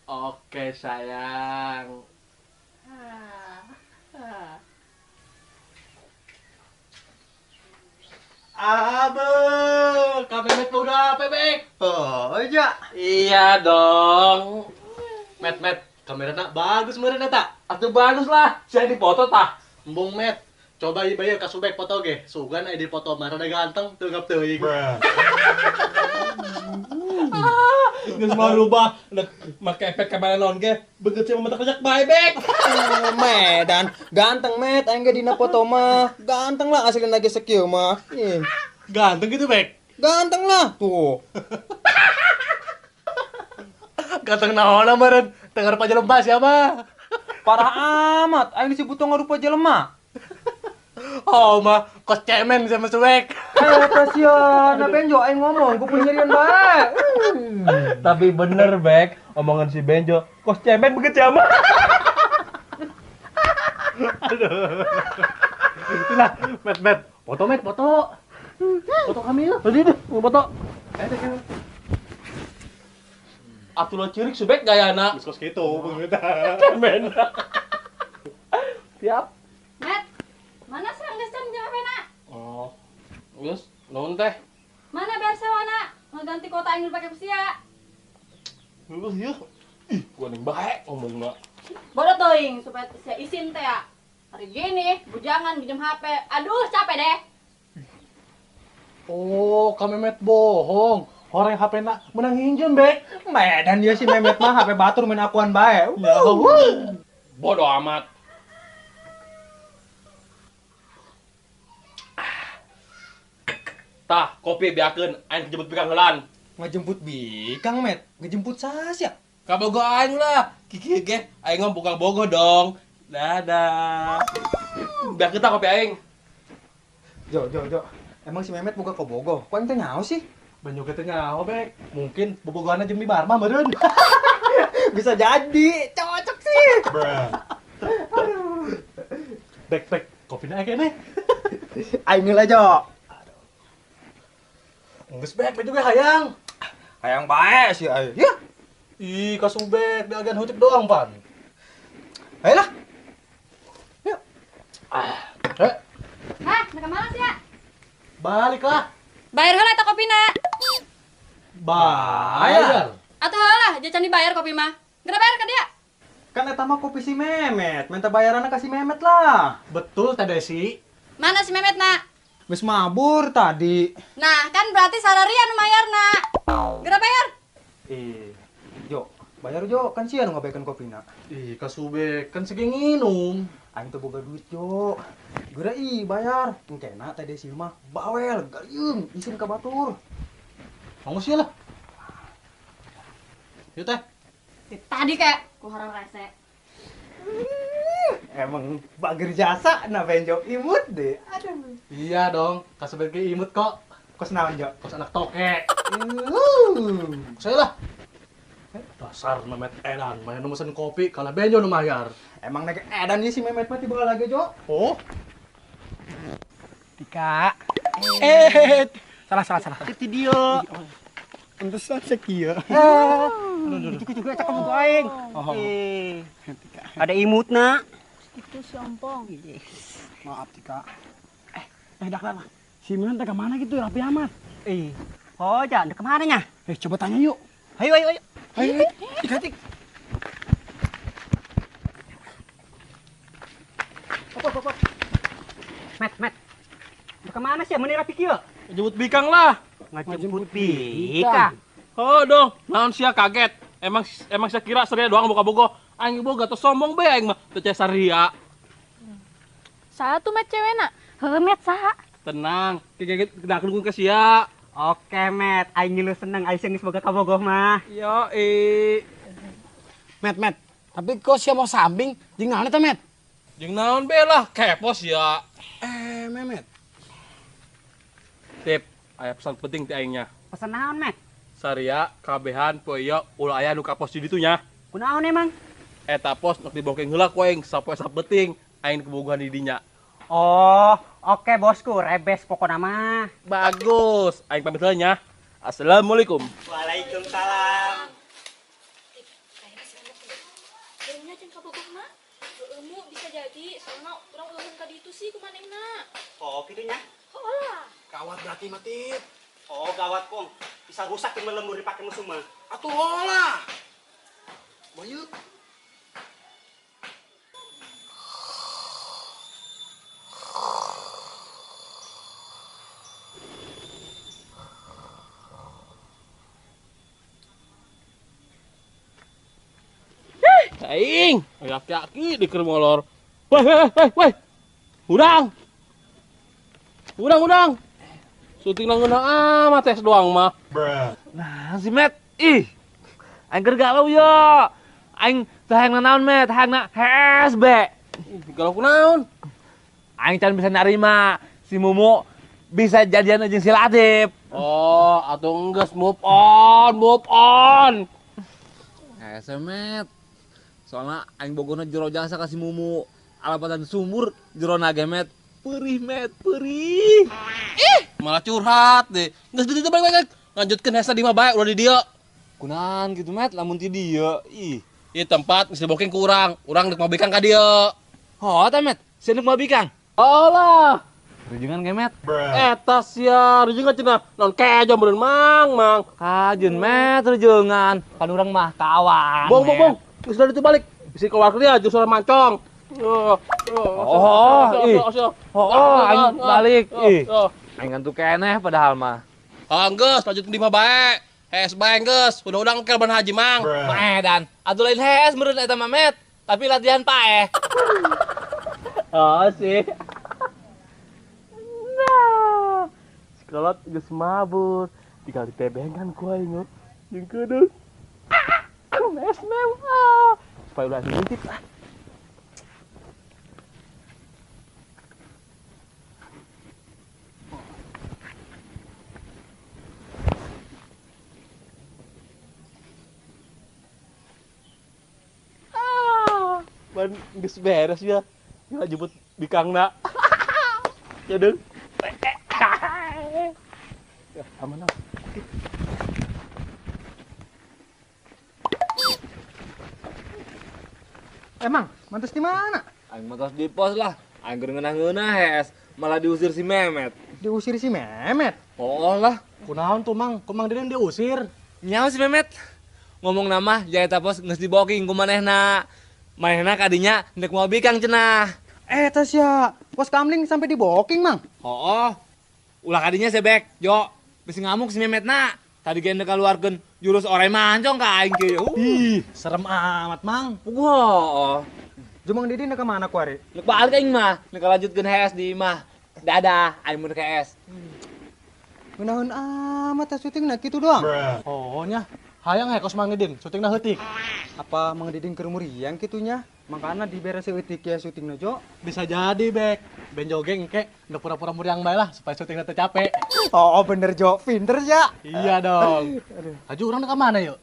Oke, sayang. Abe, kamemet boga apa, Bek? Oh, iya. Iya dong. Met, Met, kamerana bagus meureun eta. Atuh bagus lah, saya dipoto tah. Embung, Met. Coba ieu bayar ka Subek foto ge. Sugan aya dipoto mah rada ganteng, teu ngap teuing. Geus mau rubah, make efek kamera naon ge, beungeut sia mah kerja bae, Bek. Medan, ganteng Met, aing ge dina foto mah. Ganteng lah aslina ge sakieu mah. Ih. Ganteng gitu, Bek? Ganteng lah, tuh. Ganteng naon meureun, teu ngarupa jelema sia mah. Parah amat, aing disebut teu ngarupa jelema. Oh mah, kos cemen sama Subek. Kasihan, nah Benjo aing ngomong, gua punya nyerian bae. Tapi bener, Bek, omongan si Benjo, kos cemen begitu ya mah. Aduh. Lah, Met, Met, foto Met, foto. Foto kami lah. Tadi deh, mau foto. Atuh lo cirik Subek gayana. Geus kos kitu, beungeut. Cemen. Siap. Met, mana sih geus can jeung HP-na? Oh. Geus, naon teh? Mana bayar sewana? Ngeganti kota aing dipake ku sia. Leuh ieu. Ih, gua ning bae ngomongna. Bodoh teuing supaya sia isin teh ya. Hari gini bujangan pinjam HP. Aduh, capek deh. Oh, ka Memet bohong. Orang HP-na menang hinjem, Bek. Medan dia si Memet mah HP batur main akuan bae. Bodoh amat. Tah, kopi beakeun aing jemput bikang heulan. Ngajemput bikang, Met? Ngejemput saha sia? Ka bogo aing lah. Kiki ge aing ngomong bukan bogo dong. Dadah. Beakeun tah kopi aing. Jo, Jo, Jo. Emang si Memet boga ka Bogo? Kok aing teh nyaho sih? Banyak teh nyaho, Bek. Mungkin bobogohanna jeung di bar mah meureun. Bisa jadi, cocok sih. Aduh. Bek, Bek, kopina aya keneh. Aing heula, Jo. Geus Bek, Bek juga hayang. Hayang bae sih aing. Ya. Ih, ka Subek diagan hutip doang, pan. Ayolah. Yuk. Ah. Eh. Hah, nak kemana sih ya? Baliklah. Bayar heula eta kopina. Bayar. Atuh heula, jajan dibayar kopi mah. Geura bayar ka dia. Kan eta mah kopi si Memet, minta bayaranna ka si Memet lah. Betul Teh Desi. Mana si Memet, nak? Geus mabur tadi. Nah, kan berarti salarian mayarna. Geura bayar. Ih, Jo, bayar Jo, kan sia nu ngabayakeun kopina. Ih, ka Subek, kan sige nginum. Aing teu boga duit, Jo. Geura ih bayar. Engkena Teh Desi mah bawel, gariung, isin ka batur. Manggo sia lah. Yuk teh. Tadi kayak ku harang rese. Emang bager jasa na Benjo imut deh. Aduh. Iya dong, ka Subek ge imut kok. Kos naon, Jo? Kos anak toke. Saya lah. Dasar Memet edan, main nu mesen kopi kalah Benjo nu mayar. Emang nek edan ieu si Memet mah tiba lagi, Jo. Oh. Tika. Salah salah salah. Itu dia. Pantesan sakieu. Itu juga cakep buku aing. Oh. Ada imutna. Itu si ompong. Maaf Tika. Dak lah. Si Milan teh kemana gitu rapi amat. Oh, jangan kemana nya? Coba tanya yuk. Ayo ayo ayo. Ayo, Tika, Tik. Hop, hop, hop. Met, Met. Kemana sih? Meni rapi kieu? Jemput bikang lah. Ngajemput bikang. Oh dong, naon sia kaget. Emang emang saya kira saria doang boga bogo. Aing boga teu sombong be aing mah teu saria. Saha tuh Met cewena? Heuh Met saha? Tenang, kaget dulung ke sia. Oke Met, aing ngilu seneng aing geus boga kabogoh mah. Yo Met, Met. Tapi kok sia mau samping jeung naon eta Met? Jeung naon be lah, kepo sia. Memet. Tip, aya pesan penting ti aingnya. Pesan naon, Met? Saria kabehan poe ieu ulah aya nu ka pos di ditu nya. Kunaon emang? Eta pos nuk dibongkeng heula ku aing sapoe sapeting aing kebogohan di dinya. Oh, oke bosku, rebes pokona mah. Bagus, aing pamit heula nya. Assalamualaikum. Waalaikumsalam. Kayaknya si Mu bisa jadi, soalnya urang ulun ka ditu sih ku manehna. Oh, kitu nya. Oh lah. Gawat berarti mah Tip. Oh, gawat Kong. Bisa rusak di lembur dipake musuh mah. Atuh lah. Bayu. Aing, aki-aki di keur molor. Weh, weh, weh, weh. Hudang. Hudang, hudang. Syuting ngeunah amat tes doang mah. Nah, si Met, ih. Aing keur galau yo. Aing teh hayang nanaon Met, hayangna hes be. Galau kunaon? Aing can bisa narima si Mumu bisa jadian jeung si Latif. Oh, atuh enggeus move on, move on. Hese Met. Soalnya aing bogona jero jasa ka si Mumu. Alapatan sumur jero nage Met. Perih Met, perih. Ih, malah curhat deh. Geus ditu balik balik. Lanjutkeun hesa di mah bae ulah di dieu. Kunaon kitu Met, lamun ti dieu. Ih, ieu tempat geus diboking ku urang. Urang dek mabikang ka dieu. Oh, teh Met, sia deuk mabikang. Oh lah. Rujungan ge Met. Eta sia, rujungan cenah. Non kejo meureun mang, mang. Kajeun Met, rujungan. Pan urang mah kawan. Bong, bong, bong. Geus ditu balik. Bisi keluar dia justru mancong. Oh, oh, aing balik. Ih. Aing ngantuk keneh padahal mah. Ah, geus lanjut di mah bae. Hes bae geus, udah-udah engkel ban haji mang. Maedan, atuh lain hes meureun eta mah Met, tapi latihan paeh. Oh sih. Nah, sekolot geus mabur, tinggal ditebengan ku aing jeung kedeung. Mes mewah. Supaya ulah ngintip lah. Ah, ban geus beres ya. Gila jemput bikangna. Ya deung. Ya, aman lah. Oke. Emang, mantas di mana? Aing mantas di pos lah. Aing keur ngeunah-ngeunah hes, malah diusir si Memet. Diusir si Memet? Oh lah. Kunaon tuh Mang? Ku Mang Didin diusir? Nyaho si Memet. Ngomong nama ja eta pos geus diboking ku manehna. Manehna kadinya ndek moal bikang cenah. Eta sia, pos kamling sampai diboking Mang. Oh, ulah kadinya sebek, Jo. Bisi ngamuk si Memetna. Tadi ge ndek kaluarkeun jurus orai mancong ka aing kieu. Ih, serem amat Mang. Wah. Jeung Mang Didin ka mana kuari? Nek balik aing mah, nek lanjutkeun HS di imah. Dadah, aing mun ke HS. Ngeunaheun amat teh syutingna kitu doang. Oh nya, hayang he kos Mang Didin, syutingna heutik. Apa Mang Didin keur muriang kitu nya? Mangkana dibere seutik ya syutingna Jo. Bisa jadi, Bek. Ben jogging engke udah pura-pura muriang bae lah supaya syutingna teu capek. Oh, bener Jo, pinter ya. Iya dong. Aju urang ka mana yuk?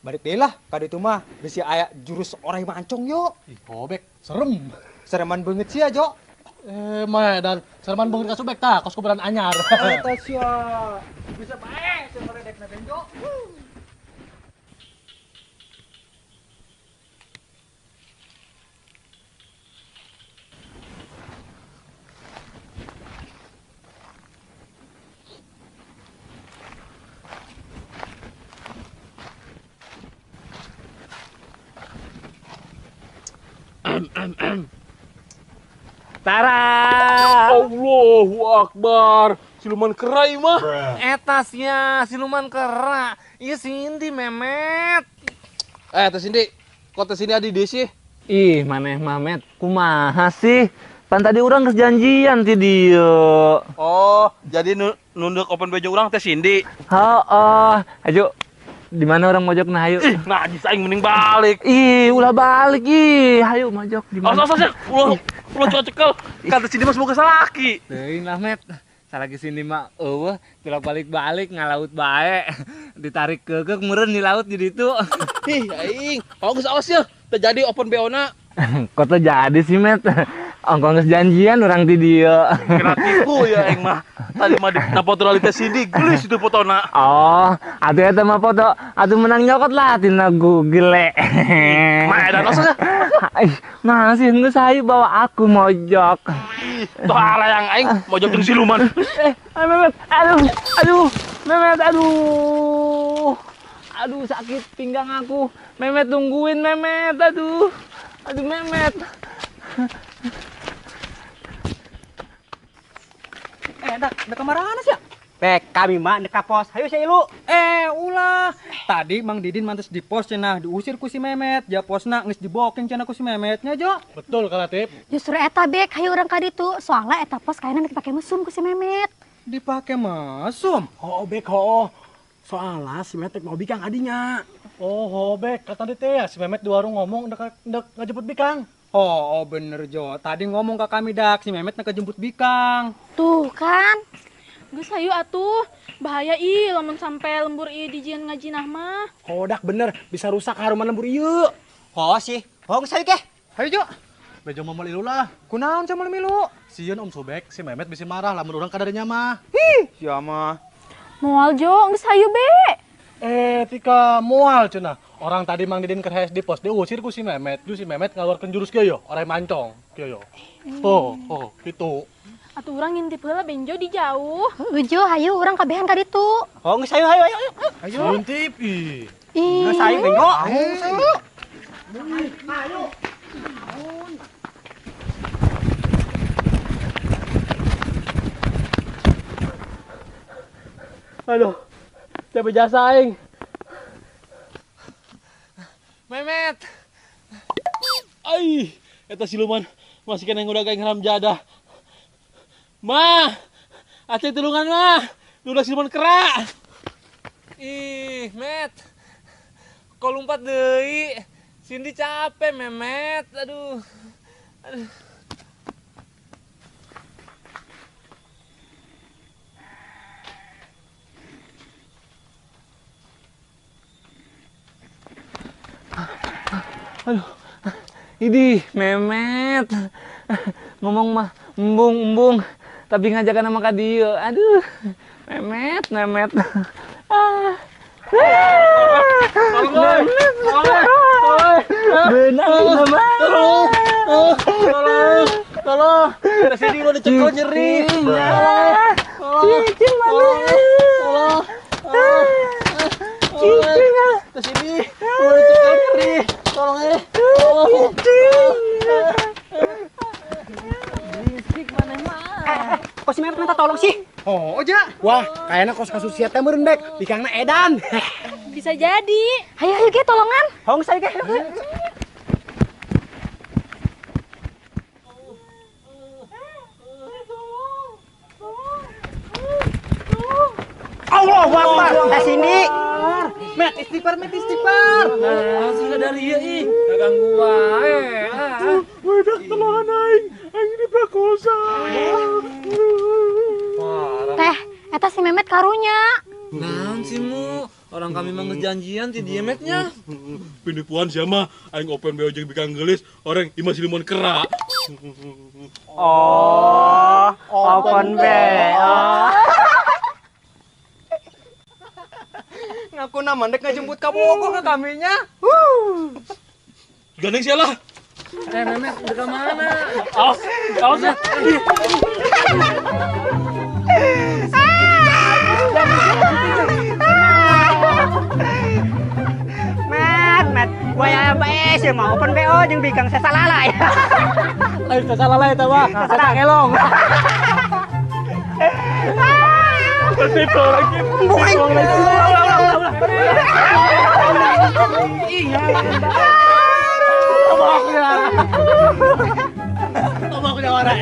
Balik deui lah, ka ditu mah bisi aya jurus orai mancong yo. Ih, oh, Bek, serem. Sereman beungeut sia Jo. Mah dan sereman beungeut ka Subek tah, kos kuburan anyar. Eta sia. Bisa bae sia meredekna benjo. Tara. Allahu Akbar. Siluman kera ieu mah. Eta sia, siluman kera. Ieu Cindy Memet. Teh Cindy, kok teh Cindy adi deui sih? Ih, maneh mah Met, kumaha sih? Pan tadi urang geus janjian ti dieu. Oh, jadi nunduk open baju urang teh Cindy. Heeh. Ayo. Di mana orang mojok nah ayo. Ih, najis aing mending balik. Ih, ulah balik ih. Hayu mojok di mana? Awas, awas, ulah ulah cekel. Kata Cindy mah semoga salaki. Teuing lah Met. Salaki Cindy mah eueuh, tilak balik-balik ngalaut bae. Ditarik keukeuh meureun di laut di ditu. Ih, aing. Bagus awas ya. Terjadi open BO na. Kok terjadi sih, Met? Ongkong geus janjian urang ti dieu. Kena tipu ya aing mah. Tadi mah dina foto teh Cindy, gelis itu fotona. Oh, atuh eta mah foto atuh menang nyokot lah tina Google. Mah edan osok. Ih, nah sih geus hayu bawa aku mojok. Toh ala yang aing mojok jeung siluman. Memet, aduh, aduh, Memet, aduh. Aduh, sakit pinggang aku. Memet tungguin Memet, aduh. Aduh Memet. Dak, dek kemana sih ya? Bek, kami mah dek ka pos. Hayu sia ilu. Ulah. Tadi Mang Didin mantes di pos cenah diusir ku si Memet. Ja posna geus diboking cenah ku si Memetnya, Jo. Betul Kalatip. Justru eta Bek, hayu urang ka ditu. Soalnya eta pos kayaknya dipake mesum ku si Memet. Dipake mesum? Oh, Bek, oh. Soalnya si Memet mau bikang adinya. Oh, Bek, kata tadi teh ya si Memet di warung ngomong ndek ngajemput bikang. Oh, bener Jo. Tadi ngomong ke kami dak, si Memet nak jemput bikang. Tuh kan. Geus hayu atuh. Bahaya ih lamun sampai lembur ieu dijieun ngajinah mah. Oh, dak bener, bisa rusak haruman lembur ieu. Oh sih. Oh, geus hayu keh. Hayu Jo. Bejo moal milu lah. Kunaon moal milu? Sieun Om Sobek, si Memet bisa marah lamun urang kadarinya mah. Hih, sia mah. Moal Jo, geus hayu be. Tika moal cenah. Orang tadi Mang Didin keur di pos diusir ku si Memet. Ju si Memet ngaluarkeun jurus kieu yo, orai mancong kieu yo. Oh, gitu. Atuh urang ngintip heula Benjo di jauh. Heuh Jo, hayu urang kabehan ka ditu. Oh, geus hayu hayu hayu. Ayo. Ngintip ih. Geus hayu Benjo. Geus hayu. Ayo. Aduh, capek jasa aing. Memet. Ai, eta siluman masih kena ngudag aing haram jadah. Ma, aceh tulungan mah. Dudak siluman kerak. Ih, Met. Kok lompat deui? Cindy capek, Memet. Aduh. Aduh. Aduh, ini Memet ngomong mah embung-embung, tapi ngajakan sama ka dieu. Aduh, Memet, Memet. Ah. Memet. Benar, tolong. Tolong, tolong. Sini lo dicekel nyeri. Cicing mana? Tolong. Cicing. Kesini, lo dicekel nyeri. Tolong eh. Berisik mana mah. Kok si Memet minta tolong sih? Oh, ja. Wah, kayaknya kos kasus sia teh meureun Bek. Bikangna edan. Bisa jadi. Hayu hayu ge tolongan. Hong saya ge. Allahu Akbar. Teh sini. Met istighfar, met istighfar. Nah, sih dari ieu ih, ganggu wae. Wedak tolongan aing, aing diprakosa. Teh, eta si Memet karunya. Naon sih mu? Orang kami mah geus janjian ti dieu Metnya. Penipuan sia mah, aing open BO jeung bikang geulis, orang imah siluman kerak. Oh, open BO. Ngaku nama ndek ngajemput ka Bogor ke kaminya. Gandeng sia lah. Memet, udah ke mana? Awas, awas ya. Met, Met, waya bae sih mah open BO jeung bikang sasalala ya. Lain sasalala eta mah, salah kelong. Tertipu lagi. Tobok ya orang.